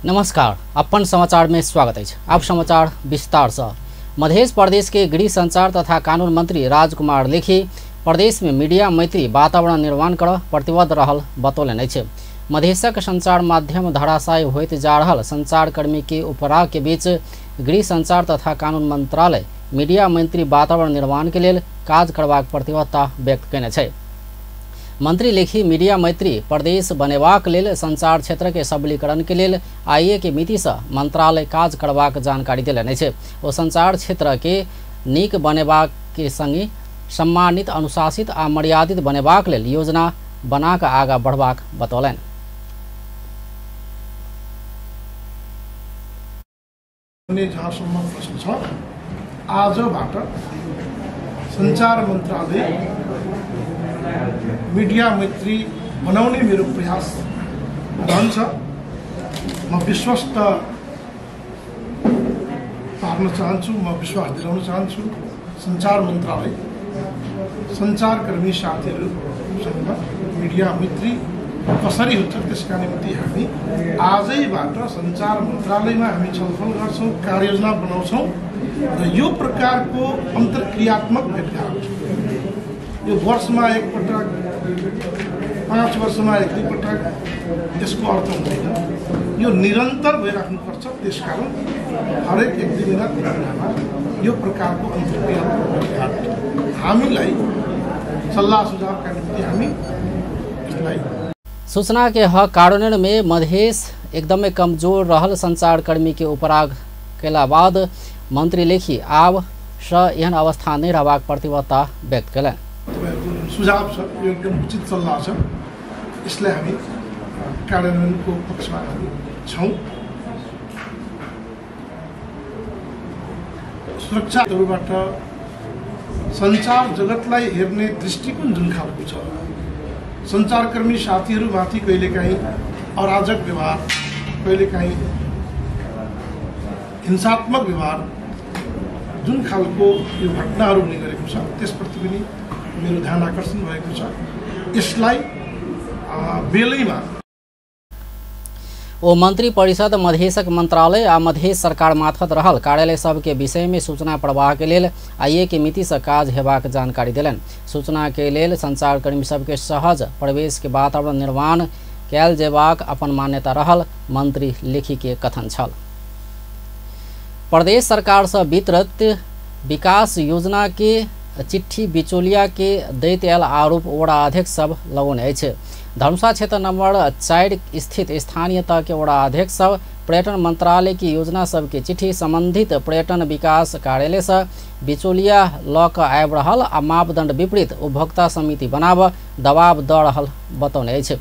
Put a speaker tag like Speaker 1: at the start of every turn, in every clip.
Speaker 1: नमस्कार, अपन समाचार में स्वागत है। अब समाचार विस्तार से। मध्य प्रदेश के गृह संचार तथा कानून मंत्री राजकुमार लेखी प्रदेश में मीडिया मैत्री वातावरण निर्माण कर प्रतिबद्ध रहल बतौलनि अछि। मधेशक संचार माध्यम धराशायी होइत जा रहल संचारकर्मी के उपराग के बीच गृह संचार तथा कानून मंत्रालय मीडिया मैत्री वातावरण निर्माण के लेल काज करबाक प्रतिबद्धता व्यक्त कयने छै। मंत्री लेखी मीडिया मैत्री प्रदेश बनेबाक लेल संचार क्षेत्र के सबलीकरण के लेल आइए के मिति से मंत्रालय काज करबाक जानकारी देलनि अछि। ओ संचार क्षेत्र के नीक बनेबाक के संगे सम्मानित, अनुशासित आ मर्यादित बनेबाक लेल योजना बना कऽ आगाँ बढ़बाक बतौलनि।
Speaker 2: जहाँसम्म प्रश्न छ, आजबाट संचार मन्त्रालय मीडिया मैत्री बनाउने मेरो प्रयास रहन्छ। म विश्वस्त पार्न चाहन्छु, म विश्वास दिलाउन चाहन्छु। संचार मन्त्रालय सञ्चारकर्मी साथीहरूसँग मीडिया मैत्री कसरी हुन्छ त्यसका निम्ति हामी आजैबाट सञ्चार मन्त्रालयमा हामी छलफल गर्छौँ, कार्ययोजना बनाउँछौँ र यो प्रकारको अन्तर्क्रियात्मक भेटघाट यो वर्षमा एक पटक, 5 वर्षमा एक दुई पटक यसको अर्थ हुँदैन। यो निरन्तर भइराख्नुपर्छ। त्यसकारण हरेक एक दुई महिना 3 महिनामा यो प्रकारको अन्तर्क्रियात्मक भेटघाट हामीलाई सल्लाह सुझावका निम्ति हामी यसलाई
Speaker 1: सूचना के हक कार्यान्वयन में मधेश एकदमै कमजोर रहल संचारकर्मी के उपराग कयला बाद मंत्री लेखी आब स एहन अवस्था नहि रहबाक प्रतिबद्धता व्यक्त कयलनि।
Speaker 2: सुझाव छ, यो एकदम उचित सल्लाह छ। यसलाई हामी कार्यान्वयनको पक्षमा हामी छौँ। सुरक्षाहरूबाट सञ्चार जगतलाई हेर्ने दृष्टिकोण जुन खालको छ, सञ्चारकर्मी साथीहरूमाथि कहिलेकाहीँ अराजक व्यवहार, कहिलेकाहीँ हिंसात्मक व्यवहार जुन खालको यो घटनाहरू हुने गरेको छ, त्यसप्रति पनि मेरो ध्यान आकर्षण भएको छ। यसलाई बेलैमा
Speaker 1: ओ मंत्री परिषद मधेशक मंत्रालय आ मधेश सरकार मार्फत रहल कार्यालय सबके विषय में सूचना प्रवाह के लेल आइए के मिति से काज हेबाक जानकारी देलनि। सूचना के लेल संचारकर्मी सबके सहज प्रवेश के वातावरण निर्माण कयल जेबाक अपन मान्यता रहल मंत्री लेखी के कथन छल। प्रदेश सरकार से वितरित विकास योजना के चिट्ठी बिचौलिया के दैत आयल आरोप वडा अध्यक्ष सब लगौने अछि। धर्मशाला क्षेत्र नंबर 4 स्थित स्थानीय तह के वडा अध्यक्ष सब पर्यटन मंत्रालय की योजना सब के चिट्ठी संबंधित पर्यटन विकास कार्यालय से बिचौलिया ल क आबि रहल आ मापदंड विपरीत उपभोक्ता समिति बनाब दबाव द रहल बतौने अछि।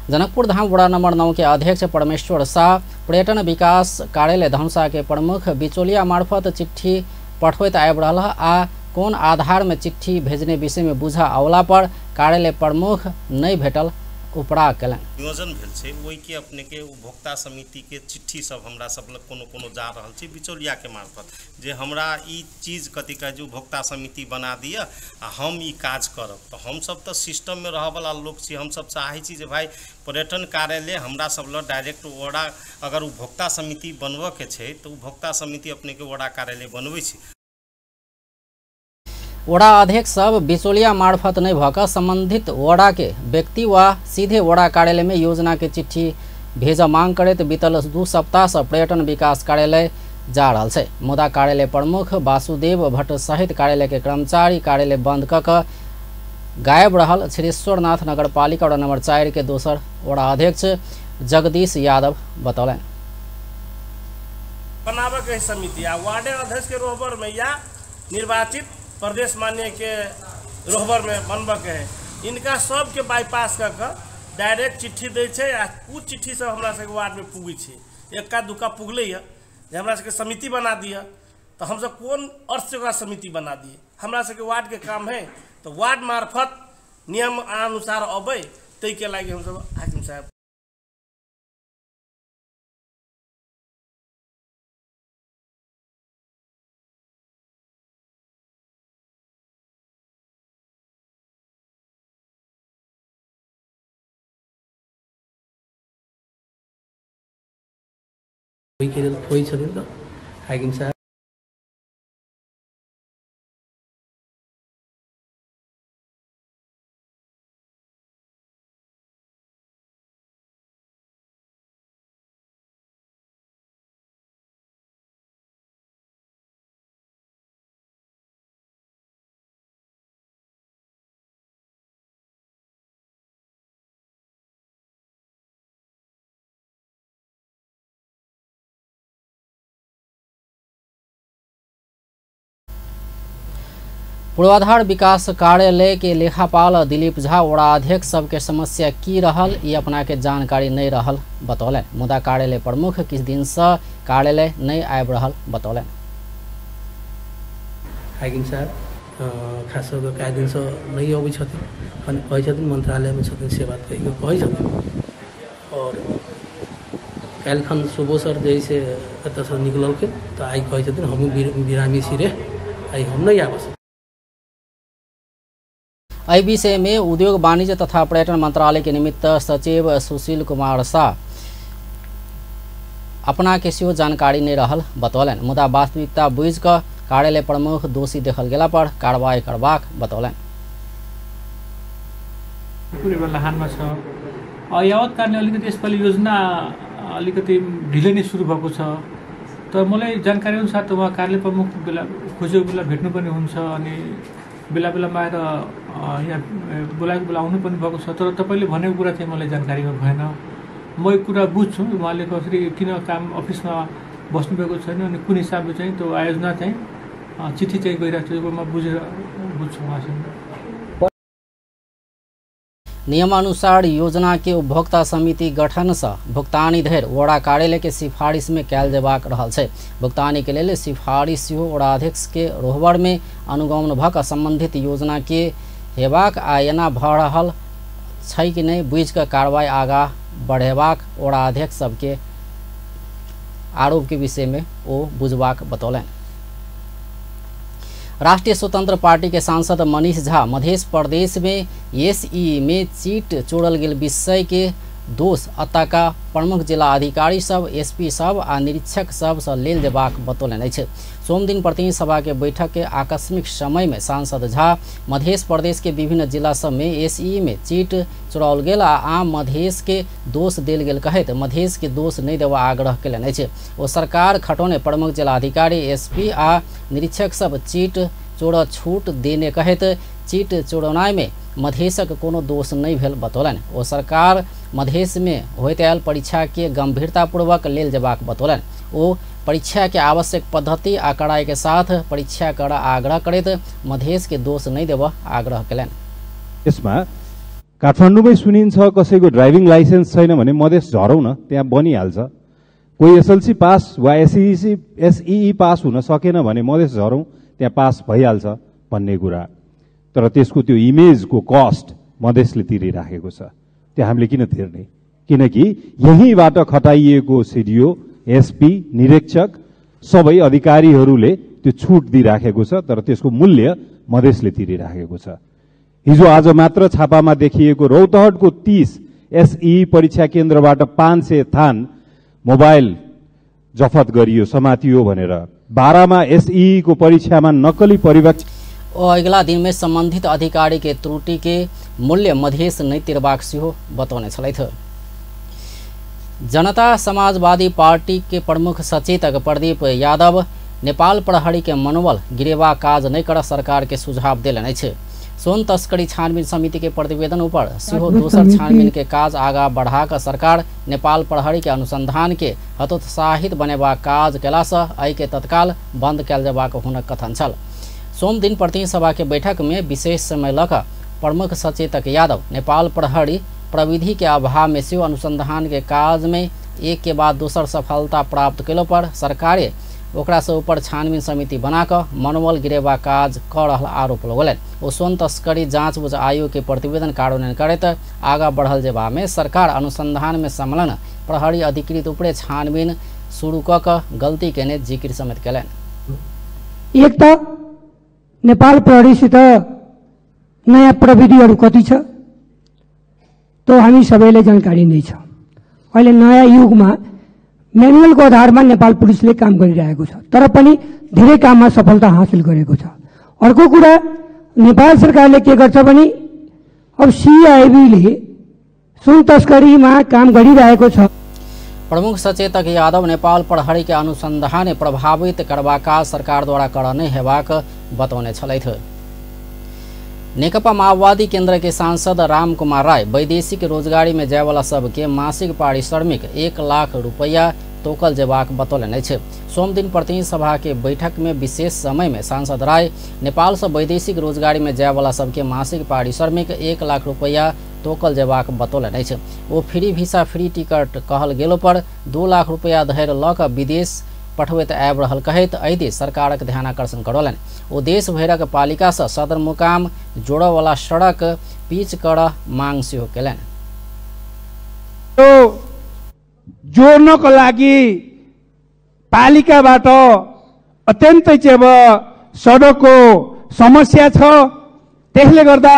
Speaker 1: जनकपुर धाम वडा नंबर 9 के अध्यक्ष परमेश्वर शाह पर्यटन विकास कार्यालय धनुषा के प्रमुख बिचौलिया मार्फत चिट्ठी पठबैत आबि रहल आ कोन आधार में चिट्ठी भेजने विषय में बुझा अवला पर कार्यालय प्रमुख नहीं भेटल उपराग कयलनि।
Speaker 3: नियोजन भेल छै ओहिके अपने के उपभोक्ता समिति के चिट्ठी सब हमरा सब लग कोनो कोनो जा रहल छै बिचौलिया के मार्फत, जे हमरा ई चीज कथी कहै छै उपभोक्ता समिति बना दिअ आ हम ई काज करब। तऽ हमसब तऽ सिस्टम में रहऽवला लोक छी, हमसब चाहै छी जे भाई पर्यटन कार्यालय हमरा सब लग डायरेक्ट वडा अगर उपभोक्ता समिति बनबऽ के छै तऽ उपभोक्ता समिति अपने के वडा कार्यालय बनबै छै।
Speaker 1: वडा अध्यक्ष सब बिचौलिया मार्फत नहीं भऽ कऽ संबंधित वडा के व्यक्ति वा सीधे वडा कार्यालय में योजना के चिट्ठी भेजऽ मांग करैत बीतल 2 सप्ताह से पर्यटन विकास कार्यालय जा रहल छै। मुदा कार्यालय प्रमुख वासुदेव भट्ट सहित कार्यालय के कर्मचारी कार्यालय बंद कऽ कऽ गायब रहल क्षीरेश्वरनाथ नगरपालिका वडा नंबर 4 के दोसर वडा अध्यक्ष जगदीश यादव बतौलनि।
Speaker 4: बनाबऽ के समिति आ वार्ड अध्यक्ष के रोहबर में या निर्वाचित प्रदेश मान्य के रोहबर में बनबऽ के है, इनका सबके बाईपास कऽ कऽ डायरेक्ट चिट्ठी दै छै आ उ चिट्ठी सब हमरा सबके वार्डमे पुगै छै। एक्का दुक्का पुगलै यऽ जे हमरा सबके समिति बना दिअ, तऽ हमसब कोन अर्थ से ओकरा समिति बना दिए? हमरा सबके वार्डके काम है तऽ वार्ड मार्फत नियम अनुसार अबै, ताहिके लागि हमसब हाकिम साहेब
Speaker 5: ओहिके लेल होइ छथिन तऽ हाकिम साहब
Speaker 1: पूर्वाधार विकास कार्यालय के लेखापाल दिलीप झा वडाध्यक्ष सबके समस्या की रहल ये अपना के जानकारी नहीं रहल बतौलन। मुदा कार्यालय प्रमुख किछु दिन से कार्यालय नहीं आबि रहल बतौलन।
Speaker 5: हाकिम साहब खास कऽ कए दिनसँ नहि अबै छथिन, कहै छथिन मंत्रालयमे छथिन से बात कहि कऽ कहै छथिन। और काल्हिखन सुबह सर जे से एतऽसँ निकललखिन तऽ आइ कहै छथिन हमहूँ बिरामी छी रे, आइ हम नहि आबऽ सकब।
Speaker 1: एहि विषय में उद्योग वाणिज्य तथा पर्यटन मंत्रालय के निमित्त सचिव सुशील कुमार शाह अपना के सेहो जानकारी नहीं रहल बतौलन। मुदा वास्तविकता बुझि कऽ कार्यालय प्रमुख दोषी देखल गेला पर कार्रवाई करबाक बतौलन।
Speaker 6: लहानमा छ यावत कारणले अलिकति यसपालि योजना अलिकति ढिलै नै सुरु भएको छ। तर मलाई जानकारी अनुसार त उहाँ कार्यालय प्रमुख बेला खोजेको बेला भेट्नुपर्ने हुन्छ अनि बेला बेलामा आएर यहाँ बोलाएको बेला आउनु पनि भएको छ। तर तपाईँले भनेको कुरा चाहिँ मलाई जानकारीमा भएन। म यो कुरा बुझ्छु उहाँले कसरी किन काम अफिसमा बस्नुभएको छैन अनि कुन हिसाबले चाहिँ त्यो आयोजना चाहिँ चिठी चाहिँ गइरहेको छ, यो म बुझेर बुझ्छु उहाँसँग।
Speaker 1: नियमानुसार योजना के उपभोक्ता समिति गठन से भुगतानी धरि वडा कार्यालय के सिफारिश में कैल जेबाक रहल छै। भुगतानी के लेल सिफारिश सेहो वडाध्यक्ष के रोहबर में अनुगमन भऽ कऽ संबंधित योजना के हेबाक आ एना भऽ रहल छै कि नहि बुझि कऽ कार्रवाई आगाँ बढ़ेबाक वडाध्यक्ष सबके आरोप के विषय में ओ बुझबाक बतौलनि। राष्ट्रीय स्वतंत्र पार्टी के सांसद मनीष झा मध्य प्रदेश में एसई में चीट चोरल गेल विषय के दोष अतका प्रमुख जिला अधिकारी सब, एसपी सब आ निरीक्षक सब से लेल जेबाक बतौलनि अछि। सोमदिन प्रतिनिधि सभा के बैठक के आकस्मिक समय में सांसद झा मध्य प्रदेश के विभिन्न जिला सब में एसई में चीट चोराओल गेल आ आम मधेश के दोष देल गेल कहैत मधेश के दोष नहीं देवा आग्रह कयलनि अछि। ओ सरकार खटौने प्रमुख जिलाधिकारी, एसपी आ निरीक्षक सब चीट चोर छूट देने कहैत चीट चोरौनाइ में मधेशक कोनो दोष नहीं भेल बतौलनि। ओ सरकार मधेश में होइत आयल परीक्षा के गंभीरतापूर्वक लेल जेबाक बतौलनि। ओ परीक्षा के आवश्यक पद्धति आ कड़ाई के साथ परीक्षा कर आग्रह करैत मधेश के दोष नहीं देबऽ आग्रह कयलनि।
Speaker 7: यसमा काठमाडौँमै सुनिन्छ कसैको ड्राइभिङ लाइसेन्स छैन भने मधेस झरौँ न, त्यहाँ बनिहाल्छ। कोही एसएलसी पास वा एसईई पास हुन सकेन भने मधेस झरौँ, त्यहाँ पास भइहाल्छ भन्ने कुरा। तर त्यसको त्यो इमेजको कस्ट मधेसले तिरिराखेको छ, त्यो हामीले किन तिर्ने? किनकि यहीँबाट खटाइएको सिडिओ, एसपी, निरीक्षक सबै अधिकारीहरूले त्यो छुट दिइराखेको छ, तर त्यसको मूल्य मधेसले तिरिराखेको छ। हिजो आज मात्र छापामा देखिएको रौतहटको 30 एसई परीक्षा केन्द्रबाट 500 थान मोबाइल जफत गरियो, समातियो भनेर। 12 मा एसई को परीक्षामा नक्कली परिपक्ष।
Speaker 1: ओ अगिला दिन में संबंधित अधिकारी के त्रुटि के मूल्य मधेस नहि तिरबाक सेहो बतौने छलथि। जनता समाजवादी पार्टी के प्रमुख सचेतक प्रदीप यादव नेपाल प्रहरी के मनोबल गिरेबा काज नहि कर सरकार के सुझाव देलनि अछि। सोन तस्करी छानबीन समिति के प्रतिवेदन ऊपर सेहो दोसर छानबीन के काज आगा बढ़ा सरकार नेपाल प्रहरी के अनुसंधान के हतोत्साहित बनेबाक काज कयलासँ एहि के तत्काल बंद कयल जेबाक हुनक कथन छल। सोमदिन प्रतिनिधि सभा के बैठक में विशेष समय लऽ कऽ प्रमुख सचेतक यादव नेपाल प्रहरी प्रविधि के अभाव में सेहो अनुसंधान के काज में एक के बाद दोसर सफलता प्राप्त कयलो पर सरकारे ओकरा से ऊपर छानबीन समिति बनाकऽ मनोबल गिरेबा काज कऽ रहल आरोप लगौलनि। ओ सोन तस्करी जाँच बुझ आयोग के प्रतिवेदन कार्यान्वयन करैत आगाँ बढ़ल जेबा में सरकार अनुसंधान में संलग्न प्रहरी अधिकृत ऊपरे छानबीन शुरू कऽ कऽ गलती केने जिक्र समेत कयलनि।
Speaker 8: एक त नेपाल प्रहरीसित नयाँ प्रविधिहरू कति छ त्यो हामी सबैलाई जानकारी नै छ। अहिले नयाँ युगमा म्यानुअलको आधारमा नेपाल पुलिसले काम गरिरहेको छ, तर पनि धेरै काममा सफलता हासिल गरेको छ। अर्को कुरा नेपाल सरकारले के गर्छ भने अब सीआईबीले सुन तस्करीमा काम गरिरहेको छ।
Speaker 1: प्रमुख सचेतक यादव नेपाल प्रहरी के अनुसंधान प्रभावित करबाक काज सरकार द्वारा कर नहि हेबाक बतौने छलथि। नेकपा माओवादी केंद्र के सांसद राम कुमार राय वैदेशिक रोजगारी में जायवाला सबके मासिक पारिश्रमिक 1 लाख रुपया तोकल जेबाक बतौलनि अछि। सोमदिन प्रतिनिधि सभा के बैठक में विशेष समय में सांसद राय नेपाल से वैदेशिक रोजगारी में जायवाला सबके मासिक पारिश्रमिक 1 लाख रुपया तोकल जेबाक बतौलनि अछि। ओ फ्री भिसा फ्री टिकट कहल गेलो पर 2 लाख रुपया धरि लऽ कऽ विदेश पठबैत आबि रहल कहैत एहि दिस सरकारक ध्यानाकर्षण करौलनि। ओ देश भरिक पालिका सँ सदरमुकाम जोड़यवला सड़क पीच करऽ मांग सेहो केलनि।
Speaker 9: जोड्नको लागि पालिकाबाट अत्यन्तै चाहिँ अब सडकको समस्या छ, त्यसले गर्दा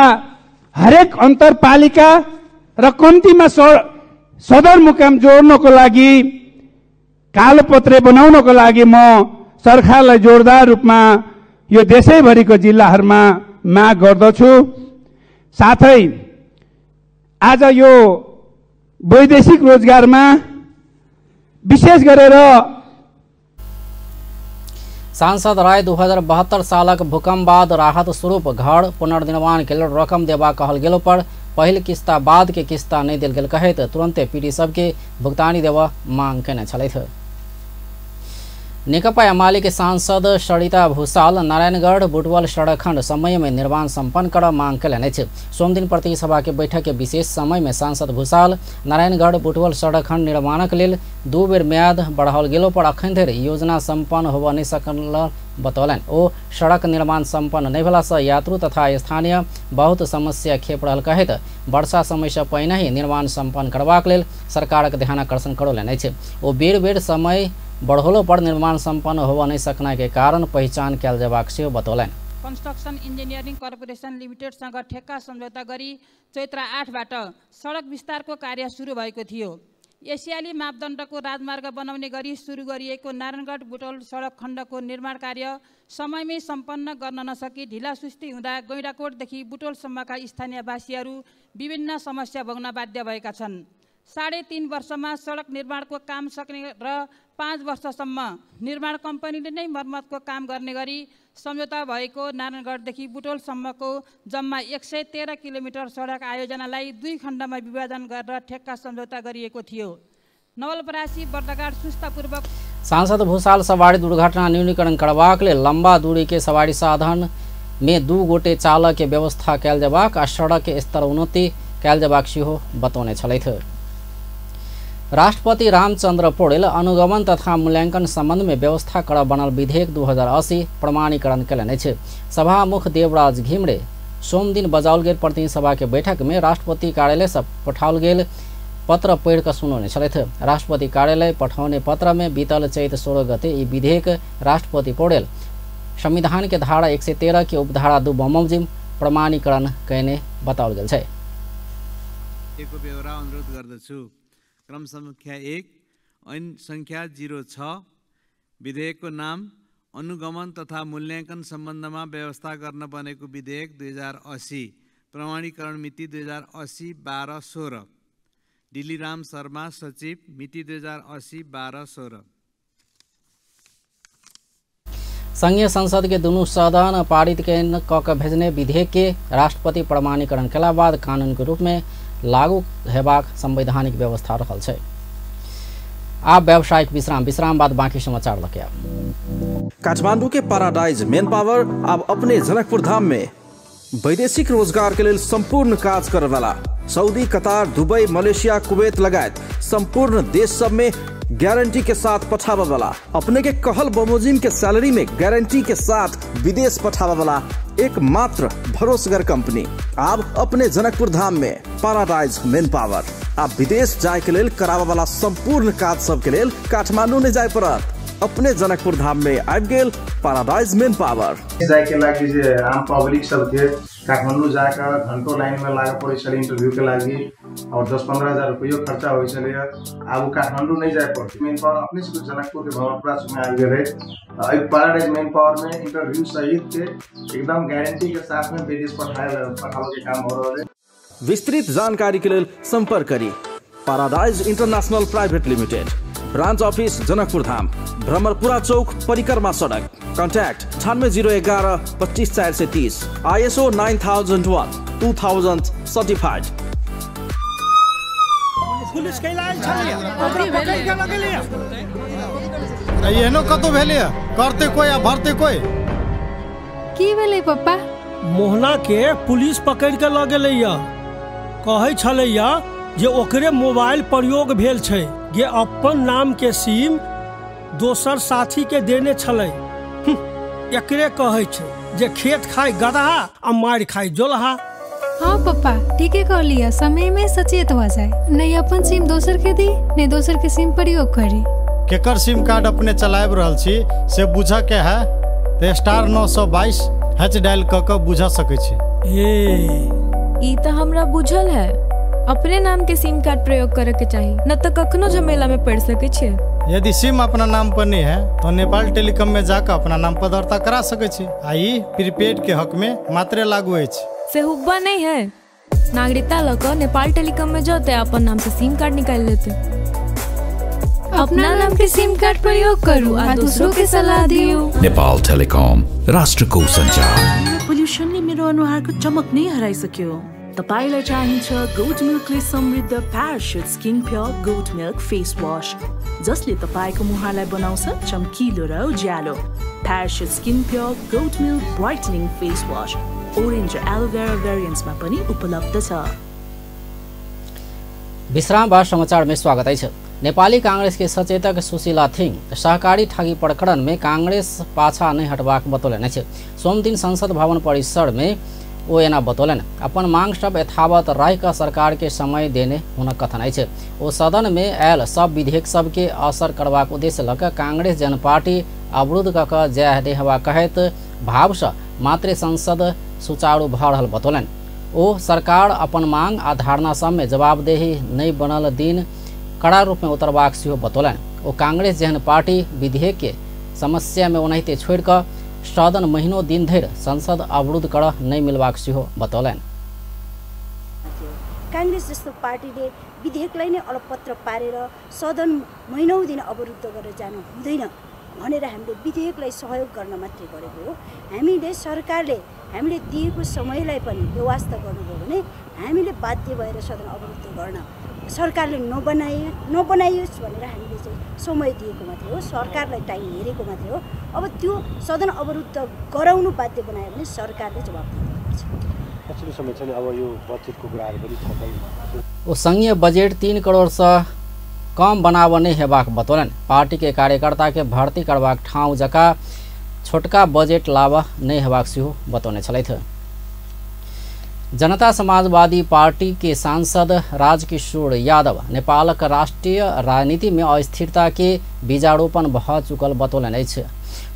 Speaker 9: हरेक अन्तरपालिका र कम्तीमा सदरमुकाम जोड्नको लागि कालोपत्रे बनाउनको लागि म सरकारलाई जोरदार रूपमा यो देशैभरिको जिल्लाहरूमा माग गर्दछु। साथै आज यो वैदेशिक रोजगारमा विशेष गरेर
Speaker 1: सांसद राय 2072 सालक भूकंप बाद राहत स्वरूप घर पुनर्निर्माण के लेल रकम देबाक कहल गेलो पर पहिल किस्ता बाद के किस्ता नहि देल गेल कहैत तुरंते पीड़ित सबके भुगतानी देबऽ मांग केने छलथि। नेकपा एमाले के सांसद सरिता भूषाल नारायणगढ़ बुटवल सड़क खंड समय में निर्माण संपन्न कर मांग केलनि अछि। सोमदिन प्रतिनिधि सभा के बैठक के विशेष समय में सांसद भूषाल नारायणगढ़ बुटवल सड़क खंड निर्माणक लेल 2 बेर म्याद बढ़ाओल गेलो पर अखन धरि योजना संपन्न होबऽ नहि सकल बतौलनि। ओ सड़क निर्माण संपन्न नहि भेला सँ यात्रु तथा स्थानीय बहुत समस्या खेप रहल कहैत वर्षा समय सँ पहिनहि निर्माण संपन्न करबाक लेल सरकारक ध्यानाकर्षण करौलनि अछि। ओ बेर बेर समय बढ़ौलो पर निर्माण संपन्न होबऽ नहि सकना के कारण पहिचान कयल जेबाक सेहो बतौलनि।
Speaker 10: कन्स्ट्रक्सन इन्जिनियरिङ कर्पोरेसन लिमिटेडसँग ठेक्का सम्झौता गरी चैत्र 8 बाट सडक विस्तारको कार्य सुरु भएको थियो। एसियाली मापदण्डको राजमार्ग बनाउने गरी सुरु गरिएको नारायणगढ बुटवल सडक खण्डको निर्माण कार्य समयमै सम्पन्न गर्न नसकी ढिलासुस्ती हुँदा गैँडाकोटदेखि बुटवलसम्मका स्थानीयवासीहरू विभिन्न समस्या भोग्न बाध्य भएका छन्। 3.5 वर्षमा सडक निर्माणको काम सक्ने र 5 वर्षसम्म निर्माण कम्पनीले नै मर्मतको काम गर्ने गरी सम्झौता भएको नारायणगढदेखि बुटवलसम्मको जम्मा 113 किलोमिटर सडक आयोजनालाई 2 खण्डमा विभाजन गरेर ठेक्का सम्झौता गरिएको थियो। नवलपरासी बर्दघाट सुस्तापूर्वक
Speaker 1: सांसद भूषाल सवारी दुर्घटना न्यूनीकरण करबाक लेल लम्बा दूरी के सवारी साधन में 2 गोटे चालक के व्यवस्था कयल जेबाक आ सड़क के स्तर उन्नति कयल जेबाक सेहो बतौने छलथि। राष्ट्रपति रामचंद्र पौडेल अनुगमन तथा मूल्यांकन संबंध में व्यवस्था कर बनल विधेयक 2080 प्रमाणीकरण केलनि अछि। सभामुख देवराज घिमरे सोमदिन बजाओल गेल प्रतिनिधि सभा के बैठक में राष्ट्रपति कार्यालय से पठाओल गेल पत्र पढ़ि कऽ सुनौने छलथि। राष्ट्रपति कार्यालय पठौने पत्र में बीतल चैत 16 गते ई विधेयक राष्ट्रपति पौडेल संविधान के धारा 113 के उपधारा 2 बमोजिम प्रमाणीकरण कयने बताओल गेल छै।
Speaker 11: बेहोरा अनुरोध गर्दछु। क्रम संख्या 1 ऐन संख्या 06 विधेयकको नाम अनुगमन तथा मूल्याङ्कन सम्बन्धमा व्यवस्था गर्न बनेको विधेयक 2080 प्रमाणीकरण मिति 2080-12-16 दिल्लीराम शर्मा सचिव मिति 2080-12-16।
Speaker 1: संघीय संसद के दुनू सदन पारित क भेजने विधेयक के राष्ट्रपति प्रमाणीकरण केला बाद कानून के रूप में लागू हेबाक संवैधानिक व्यवस्था रहल छै। आब व्यावसायिक विश्राम, विश्राम बाद बाकी समाचार लके आब।
Speaker 12: काठमांडू के पैराडाइज मेन पावर अब अपने जनकपुर धाम में वैदेशिक रोजगार के लिए संपूर्ण काज करे वाला Saudi, Qatar, Dubai, Malaysia, Kuwait लगायत संपूर्ण देश सब में गारंटी के साथ पठावा वाला अपने के कहल बमोजिम के सैलरी में गारंटी के साथ विदेश पठावा वाला एकमात्र भरोसगर कंपनी अब अपने जनकपुर धाम में पैराडाइज मेन पावर। आप विदेश जाए के लेल करावा वाला संपूर्ण काज सब के लेल काठमांडू नहीं जाए पड़त, अपने जनकपुर धाम में आबि गेल पैराडाइज मेन पावर।
Speaker 13: जाए के लागि जे आम पब्लिक सबके काठमांडू जाकर घंटों लाइन में लागे पड़े छल इंटरव्यू के लागि, और 10-15 हजार रुपयो खर्चा होइ छलैया। आब काठमांडू नहीं जाए पड़तै, मेन पावर अपने से जनकपुर के भवनपुरा में आबि गेलै। एहि पैराडाइज मेन पावर में इंटरव्यू सहित के एकदम गारंटी के साथ में विदेश पठाबे के काम हो रहल है।
Speaker 12: विस्तृत जानकारी के लेल संपर्क करी paradise international private limited, branch office Janakpur Dham, Bhramarpura Chowk, Parikrama Sadak. Contact 98 011 25 430, ISO 9001 2000 certified.
Speaker 14: Police कैला आयल छलियै, ओकरा पकड़ के लगलियै।
Speaker 15: एहनो कतौ भेलैया, करते कोई आ भरते कोई।
Speaker 16: की भेलै पप्पा?
Speaker 14: मोहना के पुलिस पकड़ के ल गेलैया। कहै छलैया जे ओकरे मोबाइल प्रयोग भेल छै, जे अपन नाम के सिम दोसर साथी के देने छलै। एकरे कहै छै जे खेत खाय गदहा आ मारि खाय जोलहा।
Speaker 16: हाँ पप्पा, ठीके कहलियै, समय में सचेत हो जाए, नहीं अपन सिम दोसर के दी, नहीं दोसर के सिम प्रयोग करी।
Speaker 15: केकर सिम कार्ड अपने चलाबि रहल छी से बुझऽ के है तऽ *922 हैच डायल कऽ कऽ बुझा सकै छी।
Speaker 17: ई तऽ हमरा बुझल है, अपने नाम के सिम कार्ड प्रयोग करे के चाही, न तऽ कखनो झमेला में पड़ सकै छै।
Speaker 15: यदि सिम अपना नाम पर नहीं है तो नेपाल टेलीकॉम में जाकर अपना नाम पर दर्ता करा सकै छी। आ ई प्रीपेड के हक में मात्रे लागू अछि।
Speaker 17: से हुब्बा नहीं है, नागरिकता लऽ कऽ नेपाल टेलीकॉम में जते अपन नाम से सिम कार्ड निकाल लेते।
Speaker 16: अपना नाम के सिम कार्ड प्रयोग करू आ दूसरों के सलाह दियो।
Speaker 18: नेपाल टेलीकॉम, राष्ट्रको सञ्चार।
Speaker 19: पोल्युसनले मेरो अनुहारको चमक नै हराइसक्यो। तपाईलाई चाहिन्छ गोट मिल्कले समृद्ध Parachute skin pure goat milk face wash, जसले तपाईको मुहारलाई बनाउँछ चम्किलो र उज्यालो। Parachute skin pure goat milk brightening face wash orange र एलोभेरा भेरिएन्ट्समा पनि उपलब्ध छ।
Speaker 1: विश्राम बाद समाचार में स्वागत अछि। नेपाली कांग्रेस के सचेतक सुशीला थिङ सहकारी ठगी प्रकरण में कांग्रेस पाछा नहीं हटबाक बतौलनि अछि। सोमदिन संसद भवन परिसर में ओ एना बतौलनि। अपन मांग सब यथावत राखि कऽ सरकार के समय देने हुनक कथन अछि। ओ सदन में आयल सब विधेयक सबके असर करबाक उद्देश्य लऽ कऽ कांग्रेस जन पार्टी अवरुद्ध कऽ कऽ जाय देहबा कहैत भावसँ मात्रे संसद सुचारू भऽ रहल बतौलनि। ओ सरकार अपन मांग आ धारणा सबमे जवाबदेही नहि बनल दिन कड़ा रूपमे उतरबाक सेहो बतौलनि। ओ कांग्रेस जेहन पार्टी विधेयक के समस्या में ओनाहिते छोड़ि कऽ सदन महीनो दिन धरि संसद अवरुद्ध करऽ नहि मिलबाक सेहो बतौलनि।
Speaker 20: कांग्रेस जस्तो पार्टीले विधेयकलाई नै अलपत्र पारेर सदन महिनौ दिन अवरुद्ध गरेर जानु हुँदैन भनेर हामीले विधेयकलाई सहयोग गर्न मात्रै गरेको हो। हामीले सरकारले हामीले दिएको समयलाई पनि व्यवस्था गर्नुभयो भने हामीले बाध्य भएर सदन अवरुद्ध गर्न सरकारले नबनाइयोस् भनेर हामीले चाहिँ समय दिएको मात्रै हो, सरकारलाई टाइम हेरेको मात्रै हो। अब त्यो सदन अवरुद्ध गराउनु बाध्य बनायो भने सरकारले जवाब दिनुपर्छ।
Speaker 21: पछिल्लो समय चाहिँ अब यो बजेटको कुराहरू पनि छलफल।
Speaker 1: ओ संघीय बजेट 3 करोड़ से कम बनाव नहि हेबाक बतौलनि। पार्टी के कार्यकर्ता के भर्ती करबाक ठाउँ जकाँ छोटका बजेट लाभ नहि हेबाक सेहो बतौने छलथि। जनता समाजवादी पार्टी के सांसद राजकिशोर यादव नेपालक राष्ट्रिय राजनीति में अस्थिरता के बीजारोपण भऽ चुकल बतौलनि अछि।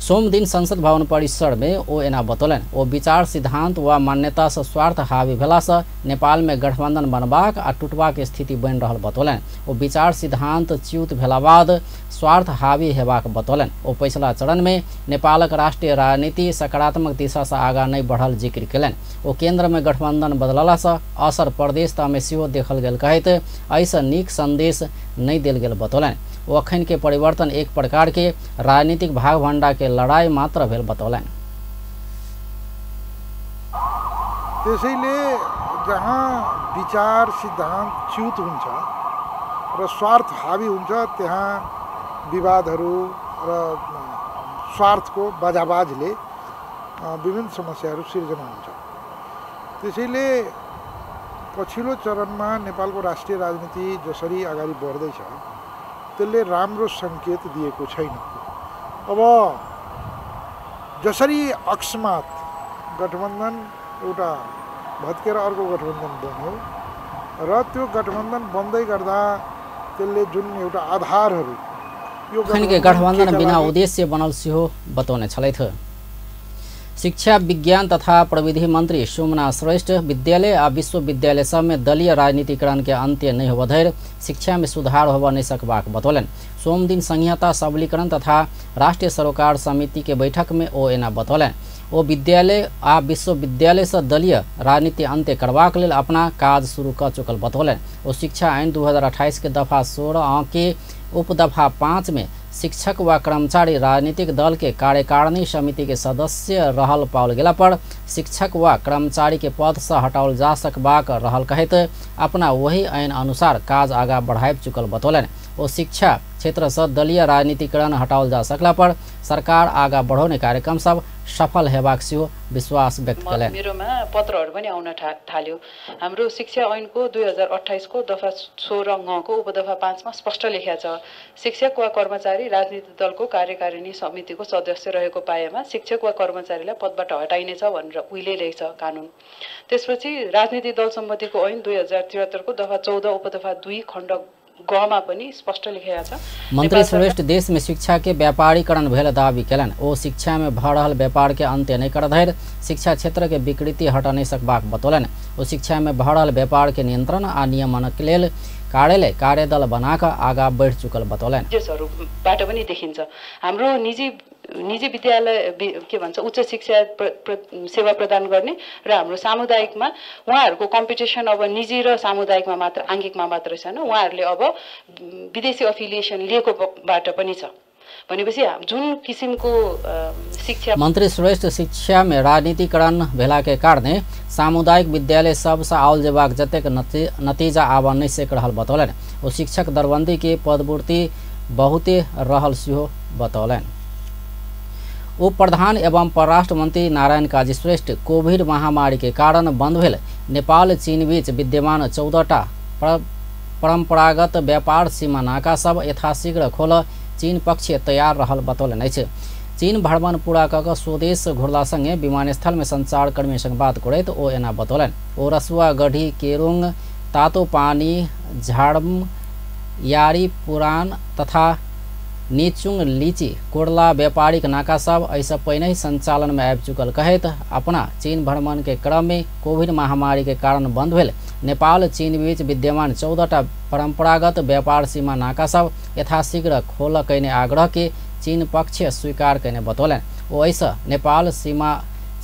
Speaker 1: सोमदिन संसद भवन परिसर में ओ एना बतौलनि। ओ विचार सिद्धांत वा मान्यता से स्वार्थ हावी भेलासँ नेपाल में गठबंधन बनबाक आ टूटबाक स्थिति बनि रहल बतौलनि। ओ विचार सिद्धांत च्युत भेला बाद स्वार्थ हावी हेबाक बतौलनि। ओ पछिला चरण में नेपालक राष्ट्रिय राजनीति सकारात्मक दिशा से आगाँ नहि बढ़ल जिक्र केलनि। ओ केंद्र में गठबंधन बदललासँ असर प्रदेश तहमे सेहो देखल गेल कहैत एहिसँ नीक संदेश नहि देल गेल बतौलनि। ओ अखन के परिवर्तन एक प्रकार के राजनीतिक भाग भंडा के लड़ाई मात्र भेल बतौलनि।
Speaker 22: त्यसैले जहाँ विचार सिद्धान्त च्युत हुन्छ र स्वार्थ हावी हुन्छ त्यहाँ विवादहरू र स्वार्थको बाजाबाजले विभिन्न समस्याहरू सिर्जना हुन्छ। त्यसैले पछिल्लो चरणमा नेपालको राष्ट्रिय राजनीति जसरी अगाडि बढ्दैछ त्यसले राम्रो सङ्केत दिएको छैन। अब जसरी अकस्मात गठबन्धन एउटा भत्केर अर्को गठबन्धन बन्यो र त्यो गठबन्धन बन्दै गर्दा त्यसले जुन एउटा आधारहरू यो
Speaker 1: गठबन्धन बिना उद्देश्य बनल सेहो बतौने छलथि। शिक्षा विज्ञान तथा प्रविधि मंत्री सुमना श्रेष्ठ विद्यालय आ विश्वविद्यालय सब में दलीय राजनीतिकरण के अंत्य नहीं होबऽ धरि शिक्षा में सुधार होबऽ नहीं सकबाक बतौलनि। सोमदिन संहिता सबलीकरण तथा राष्ट्रीय सरोकार समिति के बैठक में ओ एना बतौलनि। ओ विद्यालय आ विश्वविद्यालय से दलीय राजनीति अंत्य करबाक लेल अपना काज शुरू कऽ चुकल बतौलनि। ओ शिक्षा ऐन 2028 के दफा 16 के उपदफा 5 में शिक्षक व कर्मचारी राजनीतिक दल के कार्यकारिणी समिति के सदस्य रहल पाओल गेला पर शिक्षक व कर्मचारी के पद से हटाओल जा सकबाक रहल कहैत अपना वही ऐन अनुसार काज आगा बढ़ाबि चुकल बतौलनि। ओ शिक्षा क्षेत्र से दलीय राजनीतिकरण हटाओल जा सकला पर सरकार आगा बढ़ौने कार्यक्रम सब सफल हेबाक सेहो विश्वास व्यक्त कयलनि।
Speaker 2: मेरोमा पत्रहरू पनि आउन थाल्यो। हाम्रो शिक्षा ऐनको 2028 को दफा 16 ङ को उपदफा 5 मा स्पष्ट लेख्या छ, शिक्षक वा कर्मचारी राजनीतिक दलको कार्यकारिणी समितिको सदस्य रहेको पाएमा शिक्षक वा कर्मचारीलाई पदबाट हटाइनेछ भनेर उहिले लेख्छ कानुन। त्यसपछि राजनीतिक दल सम्बन्धीको ऐन 2073 को दफा 14 उपदफा 2 खण्ड ग मा पनि स्पष्ट लेखेको छ।
Speaker 1: मंत्री श्रेष्ठ देश में शिक्षा के व्यापारीकरण भेल दावी केलनि। ओ शिक्षा में भऽ रहल व्यापार के अंत्य नहि करऽ धरि शिक्षा क्षेत्र के विकृति हटा नहि सकबाक बतौलनि। ओ शिक्षा में भऽ रहल व्यापार के नियंत्रण आ नियमन के लेल कार्यालय कार्यदल बना कऽ आगा बढ़ि चुकल बतौलनि।
Speaker 2: बाट पनि देखिन्छ हाम्रो निजी निजी विद्यालय के भन्छ उच्च शिक्षा सेवा प्रदान गर्ने र हाम्रो सामुदायिकमा उहाँहरूको कम्पिटिसन अब निजी र सामुदायिकमा मात्र आङ्गिकमा मात्र छैन, उहाँहरूले अब विदेशी अफिलिएसन लिएकोबाट पनि छ। भनेपछि जुन किसिमको शिक्षा
Speaker 1: मंत्री श्रेष्ठ शिक्षा में राजनीतिकरण भेला के कारणे सामुदायिक विद्यालय सबसँ आओल जेबाक जतेक नतीजा आबऽ नहि सकि रहल बतौलनि। ओ शिक्षक दरबंदी के पदपूर्ति बहुते रहल सेहो बतौलनि। उप प्रधान एवं परराष्ट्र मंत्री नारायण काजी श्रेष्ठ कोविड महामारी के कारण बंद भेल नेपाल चीन बीच विद्यमान 14टा परंपरागत व्यापार सीमा नाका सब यथाशीघ्र खोल चीन पक्ष तैयार रहल बतौलनि अछि। चीन भ्रमण पूरा कऽ कऽ स्वदेश घुरला संगे विमानस्थल में संचारकर्मी संग बात करैत ओ एना बतौलनि। ओ रसुआ गढ़ी केरुंग तातोपानी झाड़म यारी पुरान तथा निचुंग लीची कोरला व्यापारिक नाका सब एहिसँ पहिने संचालन में आबि चुकल कहैत अपना चीन भ्रमण के क्रम में कोविड महामारी के कारण बंद भेल नेपाल चीन बीच विद्यमान 14टा परंपरागत व्यापार सीमा नाका सब यथाशीघ्र खोल कयने आग्रह के चीन पक्ष स्वीकार कयने बतौलनि। ओ एहिसँ नेपाल सीमा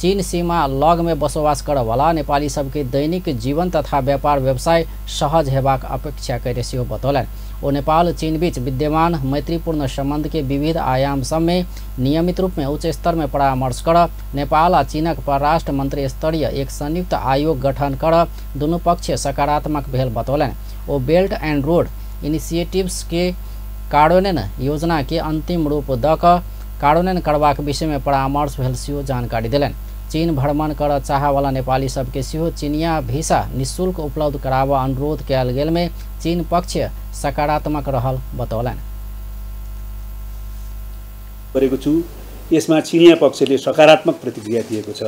Speaker 1: चीन सीमा लग में बसोबास करऽवला नेपाली सबके दैनिक जीवन तथा व्यापार व्यवसाय सहज हेबाक अपेक्षा कयने सेहो बतौलनि। ओ नेपाल चीन बीच विद्यमान मैत्रीपूर्ण संबंध के विविध आयाम सब में नियमित रूप में उच्च स्तर में परामर्श कर नेपाल आ चीनक परराष्ट्र मंत्री स्तरीय एक संयुक्त आयोग गठन कर दुनू पक्ष सकारात्मक भेल बतौलनि। ओ बेल्ट एंड रोड इनिशिएटिव्स के कार्यान्वयन योजना के अंतिम रूप दऽ कऽ कार्यान्वयन करबाक विषय में परामर्श भेल सेहो जानकारी देलनि। चीन भ्रमण करऽ चाहऽवला नेपाली सबके सेहो चीनिया वीसा निःशुल्क उपलब्ध कराबऽ अनुरोध कयल गेल में चीन पक्ष सकारात्मक रहल बतौलनि।
Speaker 3: गरेको छु। यसमा चिनिया पक्षले सकारात्मक प्रतिक्रिया दिएको छ।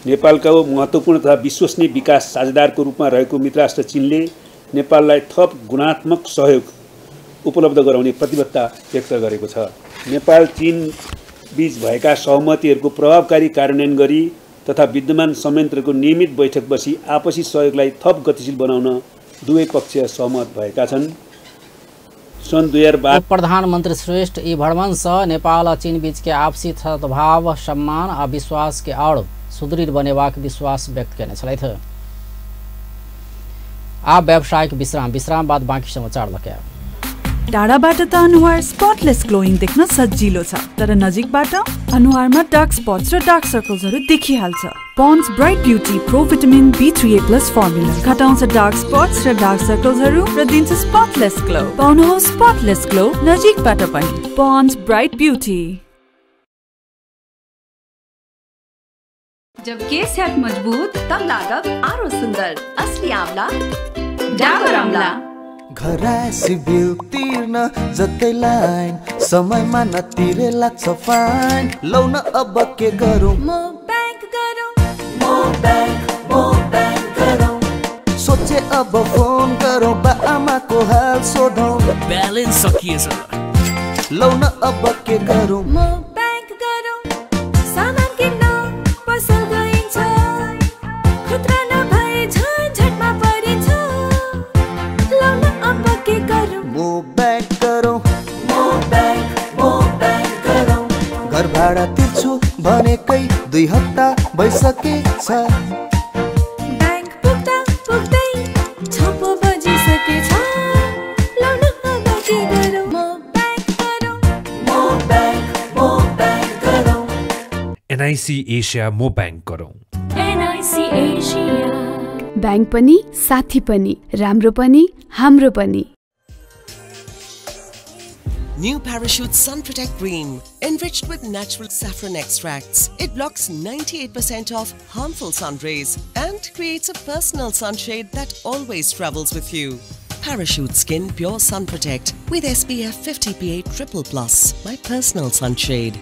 Speaker 3: नेपालको महत्त्वपूर्ण तथा विश्वसनीय विकास साझेदारको रूपमा रहेको मित्रराष्ट्र चीनले नेपाललाई थप गुणात्मक सहयोग उपलब्ध गराउने प्रतिबद्धता व्यक्त गरेको छ। नेपाल चीन बीच भएका सहमतिहरूको प्रभावकारी कार्यान्वयन गरी तथा विद्यमान संयन्त्रको नियमित बैठक बसी आपसी सहयोगलाई थप गतिशील बनाउन दुवै पक्ष सहमत भएका छन्। सन् 2012
Speaker 1: प्रधानमंत्री श्रेष्ठ ई भ्रमण से नेपाल आ चीन बीच के आपसी सद्भाव सम्मान आ विश्वास के और सुदृढ़ बनेबाक विश्वास व्यक्त कयने छलथि। आब व्यावसायिक विश्राम, विश्राम बाद बाँकी समाचार लऽ के।
Speaker 23: टाढाबाट त अनुहार स्पटलेस ग्लोइङ देख्न सजिलो छ, तर नजिकबाट अनुहारमा डार्क स्पट्स र डार्क सर्कल्सहरू देखिहाल्छ। Pond's bright beauty pro vitamin B3A plus formula घटाउँछ डार्क स्पट्स र डार्क सर्कल्सहरू र दिन्छ स्पटलेस ग्लो। पाउनुहोस् स्पटलेस ग्लो नजिकबाट पनि। Pond's bright beauty.
Speaker 24: जब केस हैत मजबूत तब लागब आरो सुंदर। असली आंवला डाबर आंवला।
Speaker 25: घरायसी बिल तिर्न जतै लाइन समयमा नतिरे लाग्छ फाइन। लौ न अब के गरौँ,
Speaker 24: म बैंक गरौँ,
Speaker 25: म बैंक गरौँ। सोचे अब फोन गरौँ, बा आमाको हाल सोधौँ,
Speaker 26: ब्यालेन्स सकिएछ।
Speaker 25: लौ न अब के गरौँ,
Speaker 24: म बैंक गरौँ। सामान
Speaker 25: 2 हप्ता भइसकेछ।
Speaker 17: बैंक पुग्दा पुग्दै 6 पो बजिसकेछ। लौ न अब के गरौँ, म बैंक गरौँ,
Speaker 25: म बैंक, म बैंक गरौँ।
Speaker 4: एनआईसी एशिया म बैंक गरौँ।
Speaker 17: एनआईसी एशिया,
Speaker 5: बैंक पनि साथी पनि, राम्रो पनि हाम्रो पनि।
Speaker 6: New Parachute Sun Protect Cream, enriched with natural saffron extracts. It blocks 98% of harmful sun rays and creates a personal sunshade that always travels with you. Parachute Skin Pure Sun Protect with SPF 50 PA +++, my personal sunshade.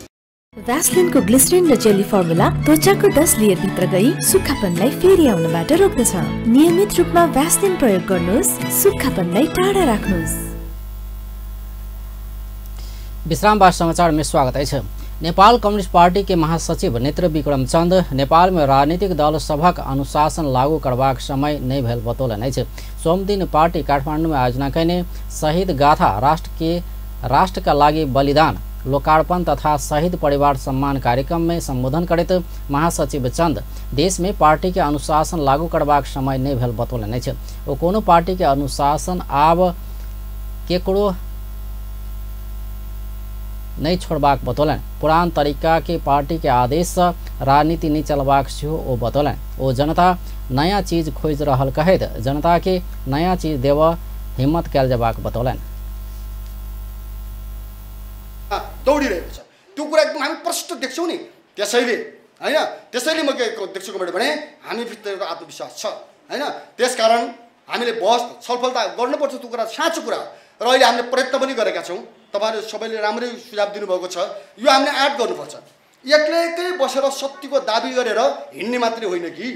Speaker 7: भ्यासलिनको glycerine र jelly formula त्वचाको 10 layer भित्र गई सुक्खापनलाई फेरि आउनबाट रोक्दछ। नियमित रूपमा Vaseline प्रयोग गर्नुहोस्, सुक्खापनलाई टाढा राख्नुहोस्।
Speaker 1: विश्रामबाद समाचार में स्वागत है। नेपाल कम्युनिस्ट पार्टी के महासचिव नेत्र विक्रम चंद नेपाल में राजनीतिक दल सभक अनुशासन लागू करबाक समय नहीं भेल बतौलनि अछि। सोमदिन पार्टी काठमाडौँ में आयोजना कयने शहीद गाथा राष्ट्र का लागि बलिदान लोकार्पण तथा शहीद परिवार सम्मान कार्यक्रम में संबोधन करैत महासचिव चंद देश में पार्टी के अनुशासन लागू करबाक समय नहीं भेल बतौलनि अछि। ओ कोनो पार्टी के अनुशासन आब केकरो नहीं छोड़बाक बतौलनि। पुरान तरीका के पार्टी के आदेश से राजनीति नहीं चलबाक सेहो ओ बतौलनि। ओ जनता नया चीज खोजि रहल कहैत जनता के नया चीज देबऽ हिम्मत कयल जेबाक बतौलनि।
Speaker 8: दौडिरहेको छ त्यो कुरा एकदम हामी प्रष्ट देख्छौँ नि। त्यसैले हैन, त्यसैले म के देख्छु भने हामीभित्र एउटा आत्मविश्वास छ हैन। त्यसकारण हामीले बहस छलफल त गर्नुपर्छ, त्यो कुरा साँचो कुरा र अहिले हामीले प्रयत्न पनि गरेका छौँ। तपाईँहरू सबैले राम्रै सुझाव दिनुभएको छ, यो हामीले आँट गर्नुपर्छ। एक्लै बसेर शक्तिको दाबी गरेर हिँड्ने मात्रै होइन कि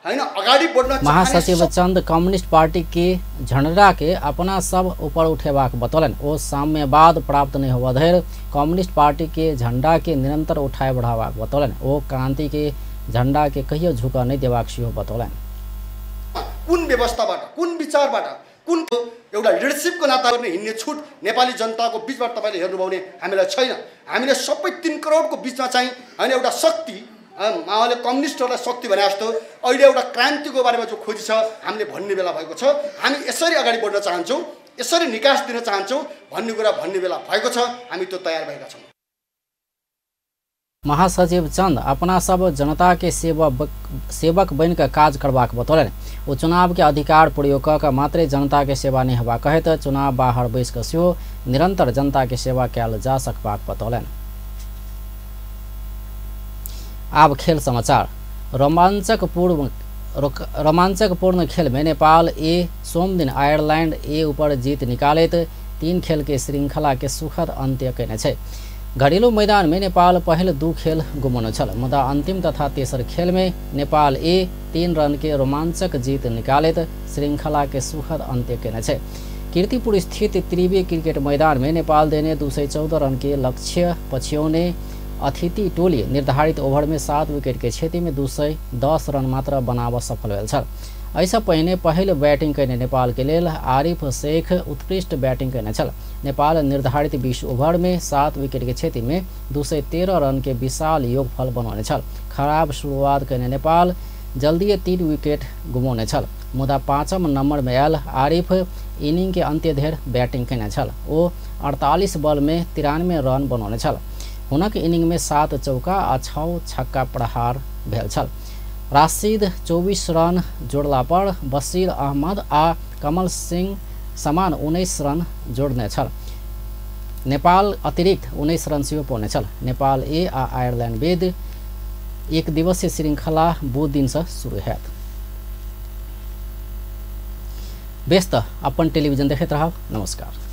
Speaker 8: हैन, अगाडि बढ्न।
Speaker 1: महासचिव चंद कम्युनिस्ट पार्टी के झंडा के अपना सब ऊपर उठेबाक बतौलनि। ओ साम्यवाद प्राप्त नहीं होबऽ धरि कम्युनिस्ट पार्टी के झंडा के निरंतर उठाए बढ़ाबाक बतौलनि। ओ क्रांति के झंडा के कहियो झुकऽ नहीं देबाक सेहो बतौलनि।
Speaker 8: कुन व्यवस्थाबाट, कुन विचारबाट, कुन एउटा लिडरसिपको नाता गर्ने हिँड्ने छुट नेपाली जनताको बिचबाट तपाईँले हेर्नुभयो भने हामीलाई छैन। हामीले सबै 3 करोडको बिचमा चाहिँ होइन एउटा शक्ति, माओले कम्युनिस्टहरूलाई शक्ति भने जस्तो अहिले एउटा क्रान्तिको बारेमा जो खोजी छ हामीले भन्ने बेला भएको छ। हामी यसरी अगाडि बढ्न चाहन्छौँ, यसरी निकास दिन चाहन्छौँ भन्ने कुरा भन्ने बेला भएको छ। हामी त्यो तयार भएका छौँ।
Speaker 1: महासचिव चंद अपना सब जनता के सेवक बनिकऽ काज करबाक बतौलनि। ओ चुनाव के अधिकार प्रयोग कऽ कऽ मात्रै जनता के सेवा नहि हेबाक कहैत चुनाव बाहर बैसि कऽ सेहो निरंतर जनता के सेवा कयल जा सकबाक बतौलनि। आब खेल समाचार। रोमांचकपूर्ण खेल में नेपाल ए सोमदिन आयरलैंड ए ऊपर जीत निकालैत 3 खेल के श्रृंखला के सुखद अंत्य कयने छै। घरेलू मैदान में नेपाल पहिल 2 खेल गुमौने छल, मुदा अंतिम तथा तेसर खेल में नेपाल ए 3 रन के रोमांचक जीत निकालैत श्रृंखला के सुखद अंत्य कयने छै। कीर्तिपुर स्थित त्रिवी क्रिकेट मैदान में नेपाल देने 214 रन के लक्ष्य पछ्यौने अतिथि टोली निर्धारित ओभर में 7 विकेट के क्षति में 210 रन मात्र बनाब सफल भेल छल। एहिसँ पहिने पहिल बैटिंग कयने नेपाल के लेल आरिफ शेख उत्कृष्ट बैटिंग कयने छल। नेपाल निर्धारित 20 ओभर में 7 विकेट के क्षति में 213 रन के विशाल योगफल बनौने छल। खराब शुरुआत कयने नेपाल जल्दिए 3 विकेट गुमौने छल, मुदा 5म नंबर में आयल आरिफ इनिंग के अंत्य धरि बैटिंग कयने छल। ओ 48 बॉल में 93 रन बनौने छल। हुनक इनिंग में 7 चौका आ 6 छक्का प्रहार भेल छल। राशिद 24 रन जोड़ला पर बशीर अहमद आ कमल सिंह समान 19 रन जोड़ने छल। नेपाल अतिरिक्त 19 रन सेहो पौने छल। नेपाल ए आ आयरलैंड बीच एक दिवसीय श्रृंखला बुध दिन से शुरू हैत। बेस त अपन टेलीविजन देखैत रहब। नमस्कार।